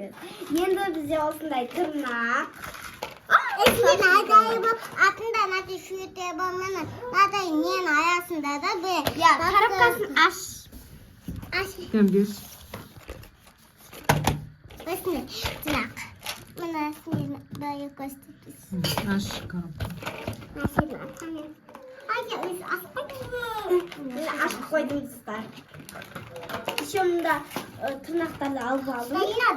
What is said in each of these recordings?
Емес. Енді бізде осындай тырнақ. Ішінде мынадай бар, артында мынадай шүйте бар, міне мынадай ненің аясында да бір. Иә, коробкасын аш. Аш. Кәм бер. Осындай тырнақ. Міне осындай былай көрсетеміз. Аш коробка. Мына ашамын. Ай, өзі ашып қойдым. Міне, ашып қойдым, достар. Еще мында тырнақтарды алып алдым. Мына.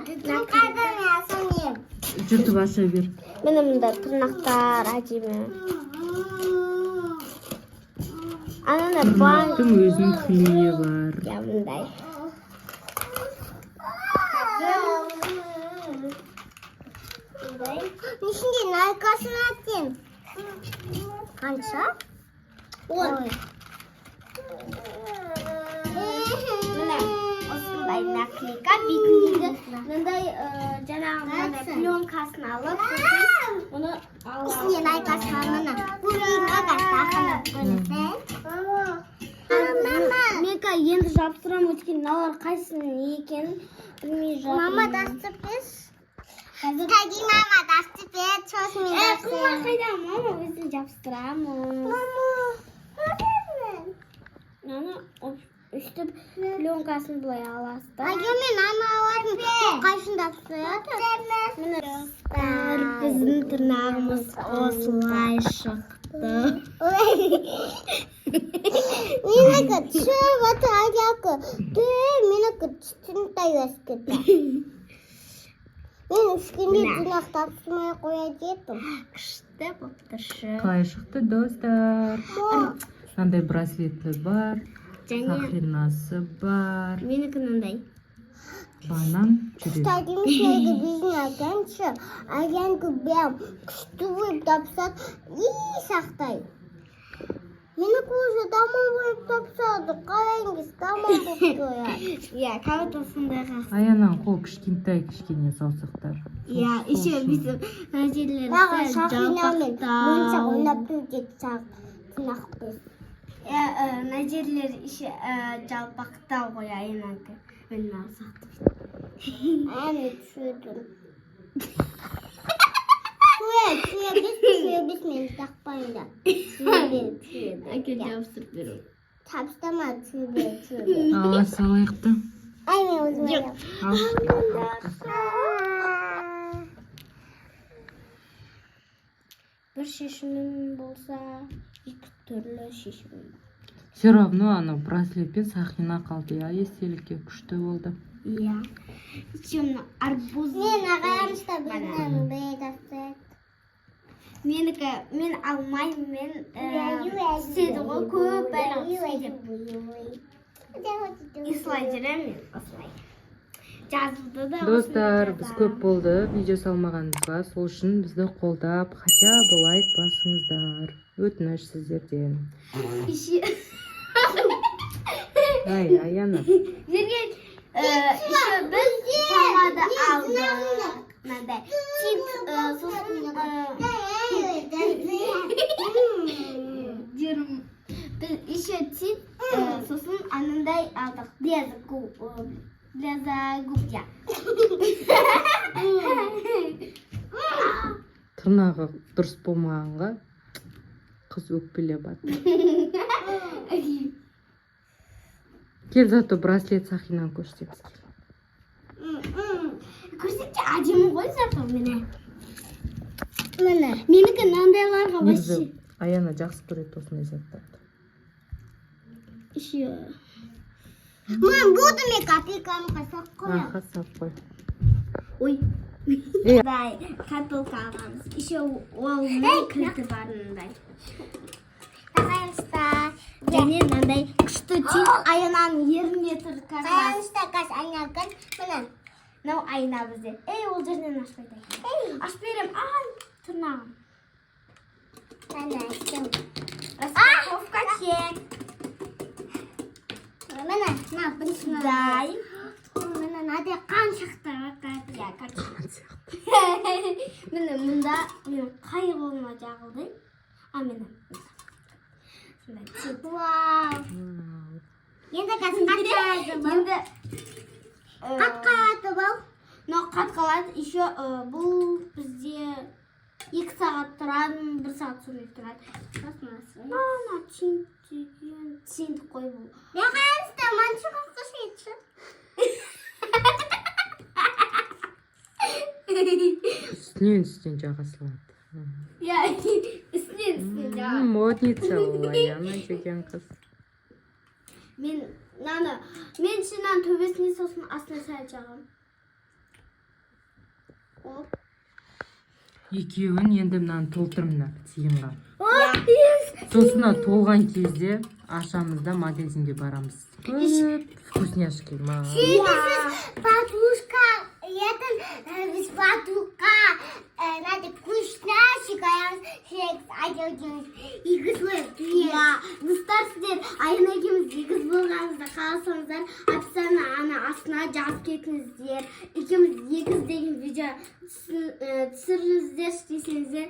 Жыртып аша бер. Міне, мында тырнақтар әдемі. Анандай банк. Тырнақтың өзінің клейі бар. Иә, мындай. Ішінде найкасын атсен. Қанша? 10. Міне, осындай наклейка бетіндегі мындай, жаңағы мынандай пленкасын алып, сосын бұны Ішінде алып. Найкасы бар, міне. Бұл тақынып көресің. Мама. Мен енді жабыстырамын, өйткені мыналар қайсының не екенін білмей жатырмын. Мама, дастып бер. Таги, мама, дастып бер. Сосын мен Е, қылма дастым. қайда, мама, өзім жабыстырамын. Мама. Мынаны өстіп пленкасын былай аласыз да. Ага, мен ана алатын. Қайсында тапсырады? Міне, достар, біздің тырнағымыз осылай шықты. Менікі түсіп жатыр, аяғы. Менікі түстінтай өсіп кетті. Мен үшкенде тырнақ тапсырмай қоя дедім. Күшті болып тұр. Қалай шықты, достар? Мынандай браслеті бар. Және Сақинасы бар. менікі мынандай. Банан жүрек. Кстати, біздің әкемші, әкемкі бәрін күшті болып тапсады, и сақтай. Менікі уже даман болып тапсады, қараңыз, даман болып тұрады. Иә, как будто сондайға. Аянаның қол кішкентай, кішкене саусақтар. Иә, Сол еще үшін. бүйтіп мына жерлері Маған сәл сақинамен моншақ жалпақтау. ойнап тұр деді тырнақпен. Иә, мына жерлері еще жалпақтау ғой Аянанікі. Мен мынау сақты. Әне түсірдім. Түе, түе, біз, түе, біз, мен тақпаймын да. Түе бер, түе бер. Әкел, жабыстырып беремін. Тапсырма, түе бер, түе бер. Ала салайық та. Ай, мен өзім аламын. Ал. Бір шешімім болса, екі түрлі шешімім бар. Все равно анау браслет пен сақина қалды, иә, естелікке күшті болды. Иә. Еще мына арбуз. Мен ағайымызда біздің бей тапсырады. Менікі мен алмаймын, мен түседі ғой көп барлығы түседі деп. Осылай жүремін мен, осылай. Жазылды да. Достар, осылай біз жазамын. көп болды видео салмағанымызға, сол үшін бізді қолдап, хотя бы лайк басыңыздар, өтініш сіздерден. Еще Ай, Аяна. Жерге еще біз помада алдық. Мынандай тинт, сосын біз еще тинт, сосын анандай алдық для губ, для губ, иә. Тырнағы дұрыс болмағанға қыз өкпелеп жатыр. Кел, зато браслет, сақинаны көрсетеміз, кел. Көрсетші, әдемі ғой зато, міне. Міне. Менікі мынандайларға Негізі вообще. Аяна жақсы көреді осындай заттарды. Еще Мен буду, мен копейкамға сақ қоямын. Аха, сап қой. Ой. Е. Мындай копилка алғанбыз. Еще ол кілті бар мындай. Ағайымызда. Және мынандай күшті тинт Аянаның ерінде тұр как раз. Ағайымызда қазір айналған. Міне. Мынау айна бізде. Ей, ол жерінен ашпайды екен. Ашып беремін. Ай, тырнағым. Әне аштым. Распаковка чек. Міне, мына бірінші. Дай. Міне, мынадай қан шықты. Иә, короче. Міне, мында менің қай қолыма жағылды? А, міне. Сондай тинт. Вау. Вау. Енді қазір қатқарады бұл. Енді Қатқарады бұл. Но қатып қалады. Еще бұл бізде 2 сағат тұрады, 1 сағат сондай тұрады. Мына тинт деген тинт қой бұл. Мен қараңыздар, манчуға ұқсайды. Үстінен жаға салады. Иә, үстінен жағады. Модница ол Аяна деген қыз. Мен мынаны, мен мынаның төбесіне, сосын астына сәл жағамын. Оп. Екеуін енді мынаны толтыр мына тиынға. О, Сосын мына толған кезде ашамыз да, магазинге барамыз. Көп вкусняшки маған. Подружка, это біз подруга, надо вкусняшек, аямыз. Егіз болып. Иә, достар, сіздер Аяна екеуміз егіз болғанымызды қаласаңыздар, описание ана астына жазып кетіңіздер. Екеуміз егіз деген видео түсіріңіздерші десеңіздер,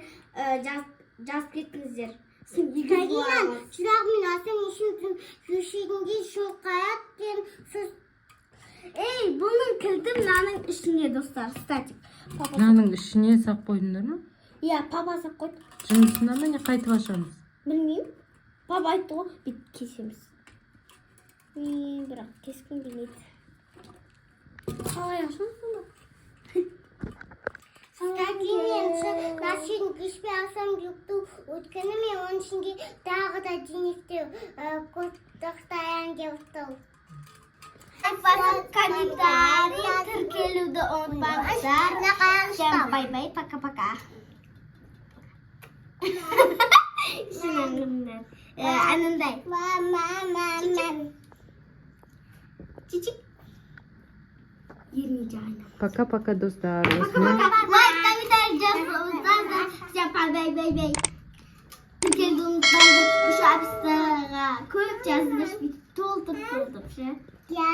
жазып кетіңіздер. Сосын егіз Карина, боламыз. Шырақ мен алсам, үшін көшегінде шоқаяды екен. Сіз Ей, бұның кілті мынаның ішіне, достар, кстати. Папа. Мынаның ішіне сап қойдыңдар ма? Иә, папа сап қойды. Жынысына ма, не қайтып ашамыз? Білмеймін. Папа айтты ғой, бүйтіп кесеміз. Мен бірақ кескім келмейді. Қалай ашамыз сонда? Кстати, мен машина кешпей алсам жүкті, өйткені мен оның ішінде тағы да денекті қостақтаян деп тұр. Басып, комментарий, тіркелуді ұмытпаңыздар. Всем бай-бай, пока-пока. Анандай. Мама, мама. Чичик. Еріне жағайын. Пока пока, достар. Осымен Пока. Лайк, комментарий жазыңыздар. Всем бай-бай-бай-бай. Тіркелуді ұмытпаңыздар. Еще описание ға көп жазыңыздар. Бүйтіп толтырып толтырып ше. Я.